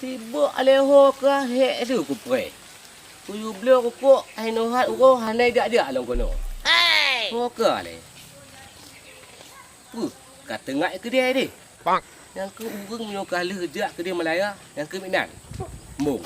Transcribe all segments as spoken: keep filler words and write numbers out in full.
Sibok alèh ho ka hék su kupreh. Kuyue bloe rukok hai neuhat uroe hana jak-jak lom keunoe. Ho ka lé. Puh, ka teungat keudè deh. Nyang keu ureueng meunyoe ka lheueh jak keudè Malaya, nyang keu meunan. Mong.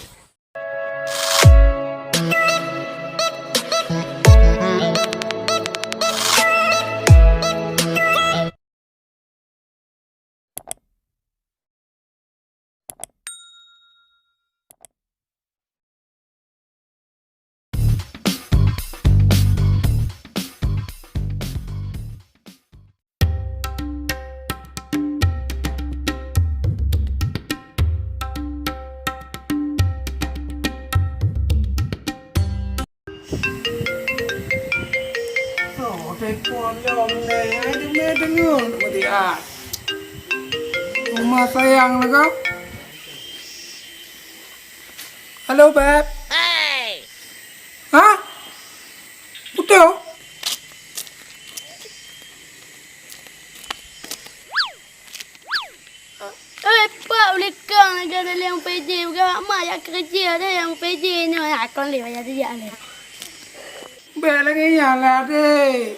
Oh, telepon lom lé. Ai, deungoe, deungoe, nak meulihat. Rumah sayang lah kau. Halo, Beb. Hah? Beutôi? Eh, Pak, ulèe kong lagèe dalèe U P J, peugah mak jak keureuja deh nyang U P J nyoe, ya, kon lé payah dijak lé. Bèk lagèe nyan lah, Dek.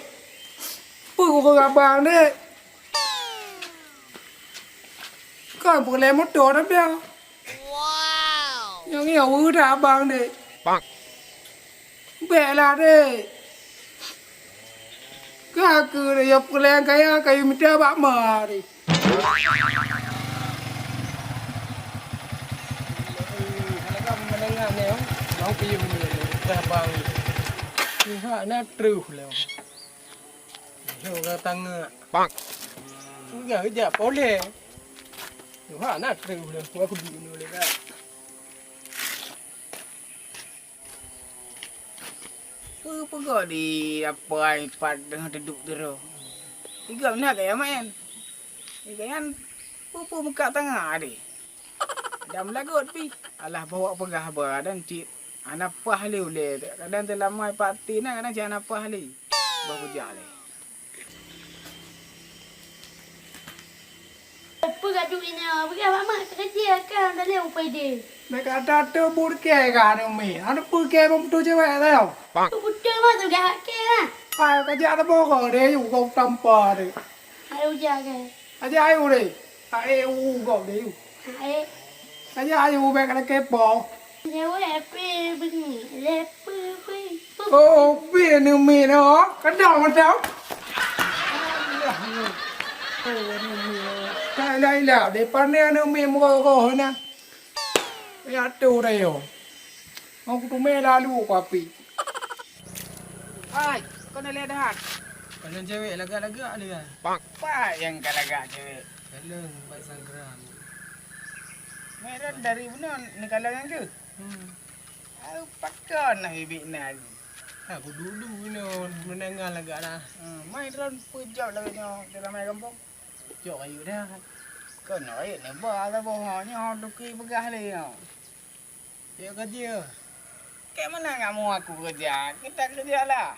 Peue keu abang, Dek? Kon peureulèe moto dah biang. Nyang nyoe weueh that abang, Dek. Bèk lah, Dek. Ka keuh, ya peureulèe kaya, kayue mita bak ma, Dek. Nyoe hana trôh lé. Nyoe ka tangak. Nyoe jak polé. Nyoe hana trôh lé. Wa kudu nyoe lé ka. Peue peugah di apai pat teungoh teuduek sidroe. Igam na kaya maén. Di kaya nyan peue-peue muka tangah deh. Dam lagot pih. Alah bawa peugah haba dan cit hana paih lé ulèe. Kadang teulamai pati na kadang cit hana paih lé. Bah kujak lé. Peue ka duek inoe? Peugah bak mak keureuja ka dalèe U P J. Bèk gata teuh buet kèe ka aneuk miet. Aneuk peue kèe bak meututoe cewek tayong? Teuh beutôi mak teuh gak kèe lah. Hai, ka jak teuboh kau deh, yue kau tampa deh. Hai uja kèe. Aja ayu deh. Hai u kau deh yue. Hai. Aja ayu bèk kena kepo. Jaweueb pih beungéh lé peue pih. Oh, pih aneuk miet nyoe. Keudong mantong. Ka ilah-ilah deh, pane aneuk miet meurôh-rôh na. Ya tu dah yo. Mau kuteumé lalu ku api. Hai, kau nak lihat dah. Kalau cewek lagak-lagak dia. Pak yang ka lagak cewek. Kalau buat Instagram. Meron dari benar ni kalau yang tu. Hmm. Au, pakon nah bibik na lagi. Aku dulu ni menengah lagak lah. Hmm, mai ron peujok lagi nyoe dalam mai kampung. Jok ayu dah. Kon ayu ni ba lah boh nyoe duki peugah lé nyoe. Ya kerja. Kek mana kamu aku kerja? Kita kerja lah.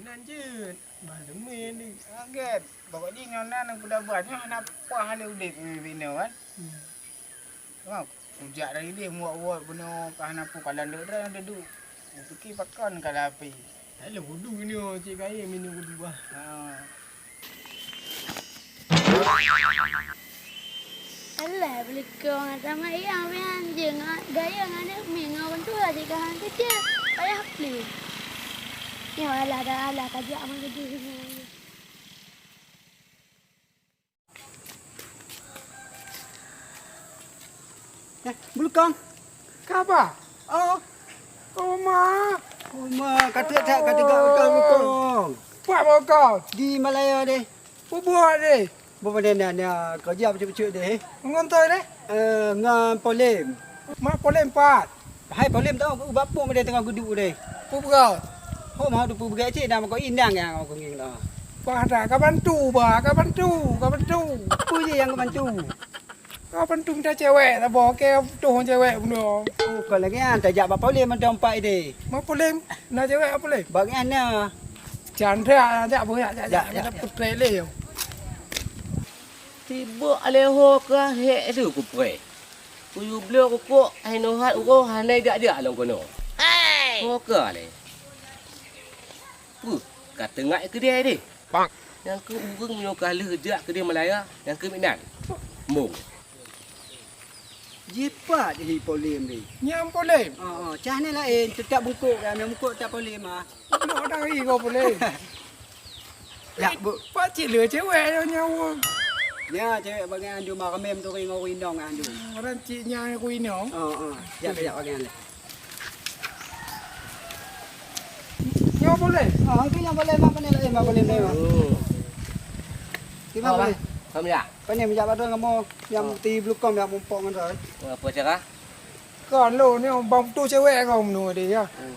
Nan je. Bah demi ni. Agak. Pokok jih nyoe nan aku dah buat nyoe hana pah lé udép bibik nyoe kan. Hmm. Kujak dari deh muak-muak bunoe ka hana peue, ka landok droe nyang duduek. Kupike pakon ka lapeh. Hai lôn kudu nyoe cit kayém minyeuk kudu bah. Ha. Alah, beulikong ata mayang pian je ngat gaya ngan aneuk mi ngon orang tua cit ka han keucil. Payah pli. Nyoe alah dah alah ka jak meukeudeh nyoe. Eh, Bulkong. Kaba? Oh. Oma. Oma, kata tak kata gak Bulkong, Bulkong. Puak Bulkong. Di Malaya deh. Pubuat deh. Bukan dia, dia, dia kerja betul-betul deh. Ngon toi deh? Eh, ngon Polem. Mak Polem pat. Hai, Polem tau, u bapung deh teungoh geuduek deh. Peue peugah? Ho, mau tu peue peugah cit, dah mako indang nyang mako ngieng dah. Bah dah, ka bantu bah, ka bantu, ka bantu. Peue je nyang ka bantu? Ka bantu mita cewek saboh, ke tuh cewek bunoe. Oh, kon lagèe nyan, tajak bak Polem mantong pat deh. Mak Polem, na cewek Polem? Bak nyan na. Chandra, jak boh, jak, jak, jak, jak, jak, jak. Putrek lé. Sibok alèh ho ka hék su kupreh. Kuyue bloe rukok hai neuhat uroe hana jak-jak lom keunoe. Ho ka lé. Puh, ka teungat keudè deh. Nyang keu ureueng meunyoe ka lheueh jak keudè Malaya, nyang keu meunan. Mong. Jipat hi Polem deh. Nyang Polem? Oh, oh, cah ni laén, teutap bungkôk, nyang bungkôk teutap Polem ah. Bloe dari ko Polem. Yak, bu. Pak cit le cewek nyawa. Nya cewek bagian andu maramem tu ringo rinong andu. Orang cit nya rinong. Oh, oh. Yak, yak bagian le. Nyoe boleh? Ah, itu yang boleh mak, boleh lah, mak boleh, boleh mak. Oh. Terima boleh. Kami ya. Pane meujak padang kamu yang ti belukong yang mumpok ngan dah. Apa cara? Kon lôn nyoe bang tu cewek kau meunurot dia ya. Hmm.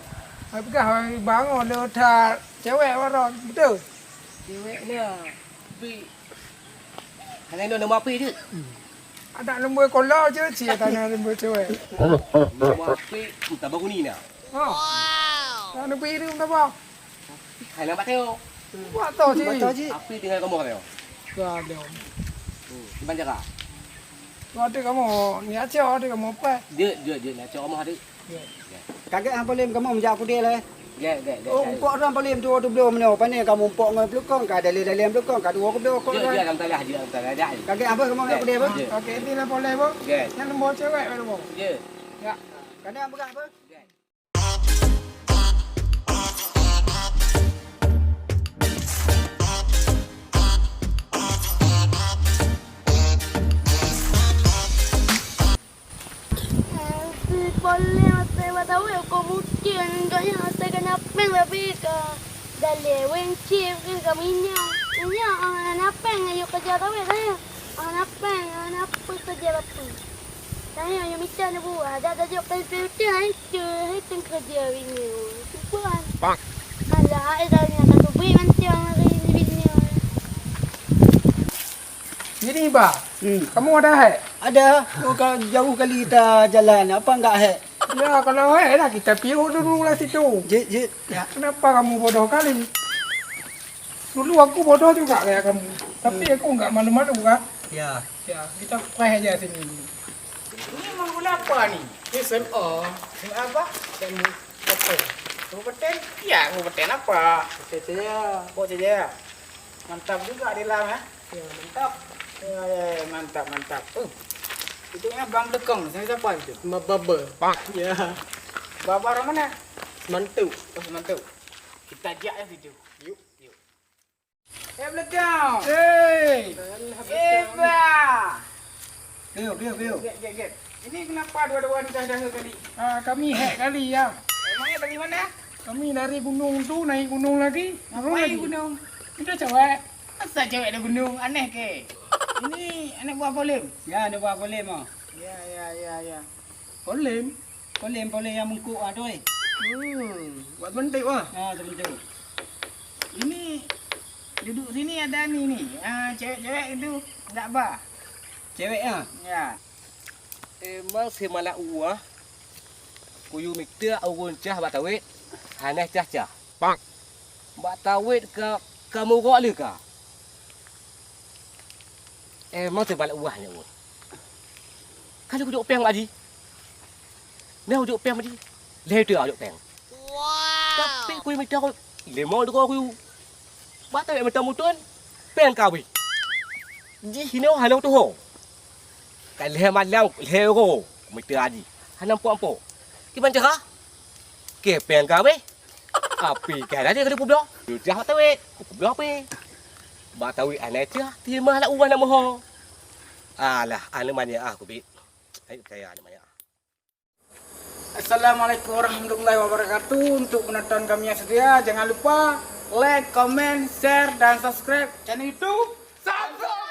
Hai peugah hai bang oh le that cewek baroe betul. Cewek ni. Tapi hana nyoe nama api je. Ada nombor kola je sia tanya nombor cewek. Nama api entah baru ni nak. Ha. Wow. Nak nombor hidup entah apa. Hai nampak tengok. Buat tau cik. Buat tau cik. Api tinggal kamu tengok. Ka ada. Hmm. Iban jaga. Ada kamu ni aja ada kamu apa? Jek jek jek nak cok kamu ada. Kagek hang polem kamoe meujak kudé lé. Gèt, gèt, gèt. Oh, umpok tu hang polem tu, tu bloe meunyoe. Pane kamoe umpok ngon peulukong, ka dalé-dalé peulukong, ka dua kudé kok. Jeuet, jeuet, dalam tanah, jeuet, dalam tanah, jeuet. Kagek hang apa kamoe meujak kudé apa? Jeuet. Okey, ini lah polem apa? Gèt. Yang nombor cewek baru apa? Jeuet. Ya. Kena hang peugah apa? Gèt. Si Polem asai bak tawet uko mungken, gobnyan asai ka na péng tapi ka dalé wéng cit ka minyak. Minyak hana na péng, ayo keurija tawet, ayo. Hana na péng, hana na peue keurija bapeue. Tanyoe nyang mita neubuet, dak tajok keu utang, hai tu, hai tu keurija binyoe. Cukup kan? Alah, hai dah nyang ka teubiet mantong hari ni binyoe. Jadi, Ba, hmm, kamu ada hek? Ada. Oh, ka jauh kali kita jalan. Apa enggak hek? Ya, kalau hek lah kita piôh dulu lah situ. Jeuet, jeuet. Ya. Kenapa kamu bodoh kali? Dulu aku bodoh juga kayak kamu. Tapi aku enggak malu-malu kan? Ya. Ya, kita preh aja sini dulu. Ini mau gula apa ni? Ini sen oh. Sen apa? Sen apa? Kabupaten? Ya, kabupaten apa? Kabupaten Jaya. Oh, Jaya. Mantap juga di lam ya. Ya, mantap. Ya, ya, ya, mantap, mantap. Oh. Itu namanya Bang Belekong. Saya siapa itu? Baba. Ya. Baba orang mana? Semantu. Oh, Semantu. Kita ajak ya situ. Yuk, yuk. Eh, Belekong. Hei. Eh, Bang. Piu, piu, piu. Gèt, gèt, gèt. Ini kenapa dua-dua ni dah dah kali? Ah, kami hek kali ya. Emangnya dari mana? Kami dari gunung tu naik gunung lagi. Turun lagi. Ngapain gunung? Itu cewek. Masa cewek ada gunung? Aneh ke? Ini anak buah Polem? Ya, anak buah Polem ah. Ya, ya, ya, ya. Polem? Polem, polem yang mungkuk ah tu eh. Hmm, buat bentuk ah. Ha, sebentuk. Ini duduk sini ada ni ni. Ah, cewek-cewek itu enggak bah. Cewek ah. Ya. Emang simalak uah kuyue mita ureueng cah bak tawet hana cah-cah. Bak tawet ka, ka murok le ka. Emang simalak uah nyoe. Ka lheueh kujok péng bak jih. Nah kujok péng bak jih. Lheueh teuk kujok péng. Tapi kuyue mita limong droe kuyue. Bak tawet mita muton, péng ka abéh. Jih inoe hana tuho. Ka lhèe malam, lhèe uroe mita jih. Hana ampo-ampo. Kiban cara? Keu péng ka abéh. Api ka lheueh ka lheueh peubloe. Yue cah bak tawet, kupeubloe api. Bak tawet hana cah, timah lam ueh na moho. Alah, aneuk manyak ah kubiet. Hai, kaya aneuk manyak ah. Assalamualaikum warahmatullahi wabarakatuh. Untuk penonton kami yang setia, jangan lupa like, comment, share, dan subscribe channel YouTube Samsung.